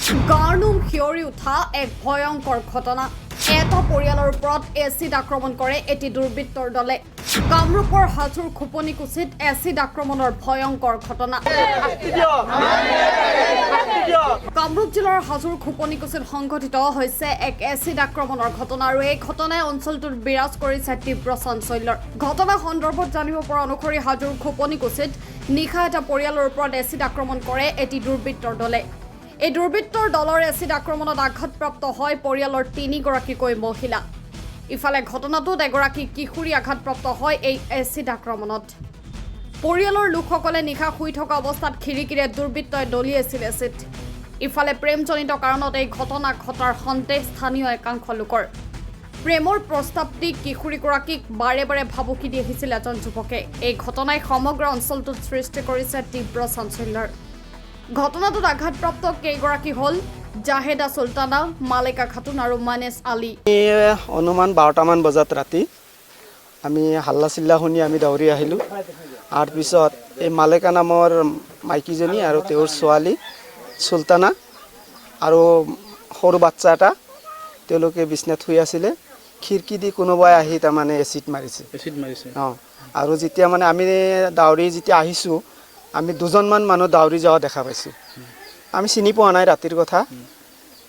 গাৰ নোম শিয়ৰি উঠা এক ভয়ংকৰ ঘটনা। এটা পৰিয়ালৰ ওপৰত এচিড আক্ৰমণ কৰে এটি দুৰ্বৃত্তৰ দলে। কামৰূপৰ হাজোৰ খোপনিকুছিত এচিড আক্ৰমণৰ ভয়ংকৰ ঘটনা। কামৰূপ জিলাৰ হাজোৰ খোপনিকুছিত সংঘটিত হৈছে এক এচিড আক্ৰমণৰ ঘটনা আৰু এই ঘটনাই অঞ্চলটোত বিৰাজ কৰিছে তীব্ৰ চাঞ্চল্যৰ। ঘটনা সন্দৰ্ভত জানিব পৰা অনুসৰি হাজোৰ খোপনিকুছিত নিশা এটা পৰিয়ালৰ ওপৰত এচিড আক্ৰমণ কৰে এটি দুৰ্বৃত্তৰ দলে। এই দুৰ্বৃত্তৰ দলৰ এচিড আক্ৰমণত আঘাতপ্ৰাপ্ত হয় পৰিয়ালৰ তিনিগৰাকীকৈ মহিলা। ইফালে ঘটনাটোত এগৰাকী কিশোৰী আঘাতপ্ৰাপ্ত হয় এই এচিড আক্ৰমণত। পৰিয়ালৰ লোকসকলে নিশা শুই থকা অৱস্থাত খিৰিকীৰে দুৰ্বৃত্তই দলিয়াইছিল এচিড। ইফালে প্ৰেমজনিত কাৰণত এই ঘটনা ঘটাৰ সন্দেহ স্থানীয় একাংশ লোকৰ। প্ৰেমৰ প্ৰস্তাৱ দি কিশোৰীগৰাকীক বাৰে বাৰে ভাবুকি দি আহিছিল এজন যুৱকে। এই ঘটনাই সমগ্ৰ অঞ্চলটোত সৃষ্টি কৰিছে তীব্ৰ চাঞ্চল্যৰ। ঘটনাটোত আঘাতপ্ৰাপ্ত কেইগৰাকী হ'ল জাহেদা চুলতানা, মালেকা খাতুন আৰু মানেছ আলী। অনুমান 12টামান বজাত ৰাতি আমি হাল্লা চিল্লা শুনি আমি দৌৰি আহিলোঁ। তাৰপিছত এই মালেকা নামৰ মাইকীজনী আৰু তেওঁৰ ছোৱালী চুলতানা আৰু সৰু বাচ্চা এটা, তেওঁলোকে বিচনাত শুই আছিলে। খিৰিকী দি কোনোবাই আহি তাৰমানে এচিড মাৰিছে। এচিড মাৰিছে? অঁ, আৰু যেতিয়া মানে আমি দাউৰি যেতিয়া আহিছোঁ, আমি দুজনমান মানুহ দাউৰি যোৱা দেখা পাইছোঁ। আমি চিনি পোৱা নাই, ৰাতিৰ কথা,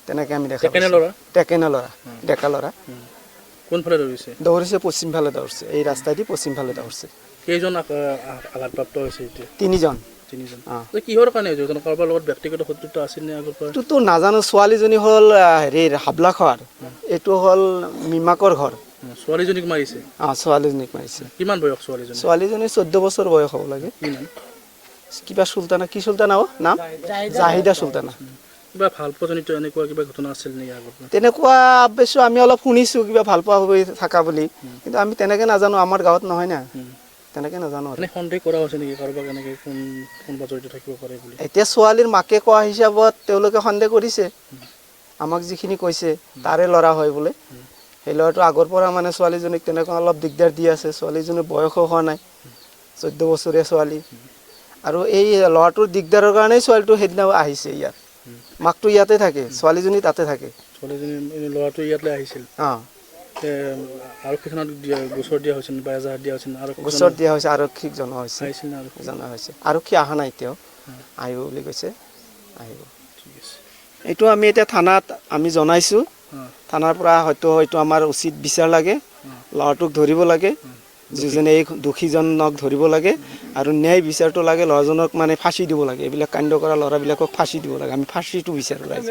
তেনেকৈ আমি দেখা টেকেনে পাইছোঁ। ল'ৰা? টেকেনে ল'ৰা, ডেকা ল'ৰা। কোনফালে দৌৰিছে? দৌৰিছে, পশ্চিম ফালে দৌৰিছে, এই ৰাস্তাইদি পশ্চিম ফালে দৌৰিছে। কেইজন আঘাতপ্ৰাপ্ত হৈছে এতিয়া? তিনিজন। তিনিজন। অঁ। যে কিহৰ কাৰণে হৈছে? কাৰোবাৰ লগত ব্যক্তিগত শত্ৰুতা আছিল নে আগৰ পৰা? এইটোতো নাজানো। ছোৱালীজনী হ'ল হেৰিৰ হাবলাখোৱাৰ, এইটো হ'ল মিমাকৰ ঘৰ। ছোৱালীজনীক মাৰিছে? অঁ, ছোৱালীজনীক মাৰিছে। কিমান বয়স ছোৱালীজনী? ছোৱালীজনী 14 বছৰ বয়স হ'ব লাগে। কি নাম? কিবা চুলতানা, কি চুলতানা, অ' নাম জাহিদা চুলতানা। কিবা ভাল পোৱাজনিত এনেকুৱা কিবা ঘটনা আছিল নেকি আগৰ পৰা? তেনেকুৱা অৱশ্যে আমি অলপ শুনিছোঁ কিবা ভাল পোৱা হৈ থকা বুলি, কিন্তু আমি তেনেকৈ নাজানো, আমাৰ গাঁৱত নহয় না, তেনেকৈ নাজানো আৰু। এনে সন্দেহ কৰা হৈছে নেকি কাৰোবাক, এনেকৈ কোন কোনোবা জড়িত থাকিব পাৰে বুলি? এতিয়া ছোৱালীৰ মাকে কোৱা হিচাপত তেওঁলোকে সন্দেহ কৰিছে। আমাক যিখিনি কৈছে, তাৰে ল'ৰা হয় বোলে। সেই ল'ৰাটো আগৰ পৰা মানে ছোৱালীজনীক তেনেকুৱা অলপ দিগদাৰ দি আছে। ছোৱালীজনীৰ বয়সো হোৱা নাই, 14 বছৰীয়া ছোৱালী। আৰু এই ল'ৰাটোৰ দিগদাৰৰ কাৰণেই ছোৱালীটো সেইদিনা আহিছে ইয়াত। মাকটো ইয়াতে থাকে, ছোৱালীজনী তাতে থাকে। ছোৱালীজনী এনে ল'ৰাটো ইয়ালৈ আহিছিল? অঁ। আৰক্ষী থানাত দিয়া গোচৰ দিয়া হৈছিল বা এজাহাৰ দিয়া হৈছিল? আৰক্ষী গোচৰ দিয়া হৈছে, আৰক্ষীক জনোৱা হৈছে। আহিছিল নে আৰক্ষী? জনোৱা হৈছে। আৰক্ষী অহা নাই এতিয়াও, আহিব বুলি কৈছে, আহিব। ঠিক আছে। এইটো আমি এতিয়া থানাত আমি জনাইছোঁ। থানাৰ পৰা হয়তো হয়তো আমাৰ উচিত বিচাৰ লাগে, ল'ৰাটোক ধৰিব লাগে, যিজনে এই দোষীজনক ধৰিব লাগে আৰু ন্যায় বিচাৰটো লাগে। ল'ৰাজনক মানে ফাঁচি দিব লাগে। এইবিলাক কাণ্ড কৰা ল'ৰাবিলাকক ফাঁচি দিব লাগে। আমি ফাঁচিটো বিচাৰোঁ ৰাইজে।